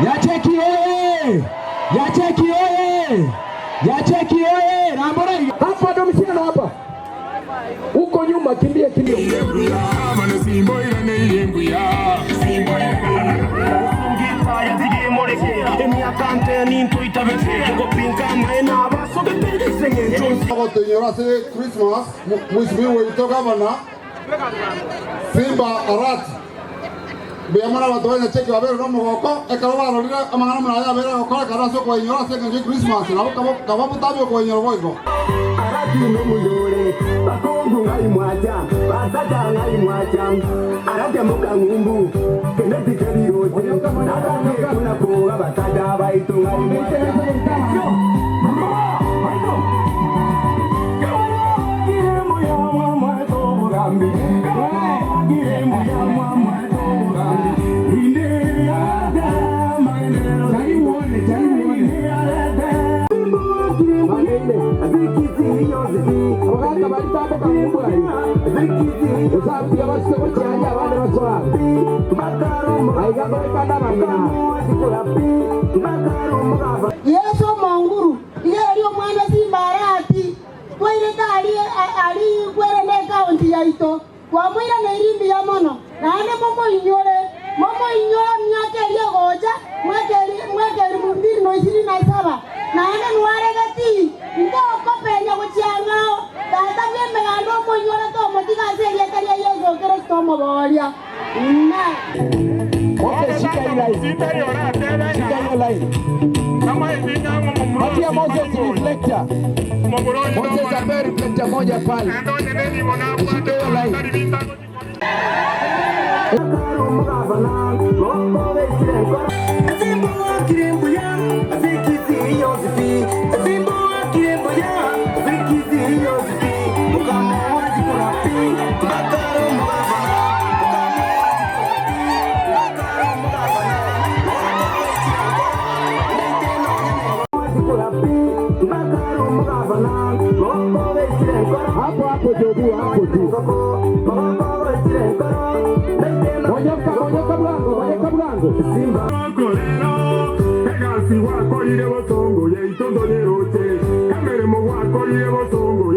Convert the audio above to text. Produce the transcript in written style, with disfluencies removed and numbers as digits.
Nyacheki oye! Nyacheki oye! Nyacheki oye! Rambora iga. Hapa Domisiano hapa. Huko nyuma kimbia kimbia. Ogotoinyora ase Christmas, Mheshimiwa oito Gavana Simba Arati. Mbuya mono abanto ba Nyacheki babeire nomogoko ekero barorire amang'ana buna aya abeire agokorekana ase okobainyora ase engencho ya Christmas, nabo kaba botambe okobainyora boigo. Arati nomuyore, bakungu ng'ai mwacha, basacha ng'ai mwacha, Arati moka ng'umbu, kende tikeriroche, Arati buna koga basacha baito ng'ai mwacha. Yeso omonguru, iga eri omwana Simba Arati, twairete aria aria ne ekaunti yaito, twamoiraneirie mbuya mono, naende momoinyore, momoinyore emiaka eria egocha, mwaka eri mwaka elifu mbili na ishirini na saba, naende nwaregeti, ntokopenya gochia ang'ao, Tata bw'emeganda omoinyore tomotiga ase erieta ria Yeso Kristo omoboria. Amen. Okay, shika hii line. Shika hiyo line. Patia Moses reflector. Moses apewe reflector moja pale. Ushike hiyo line. Hapo hapo Jobu, hapo tu. Monyoka, monyoka bwango, monyoka bwango. Egasi gwakorire bosongo yeito ndonyeroche emeremo gwakorire bosongo.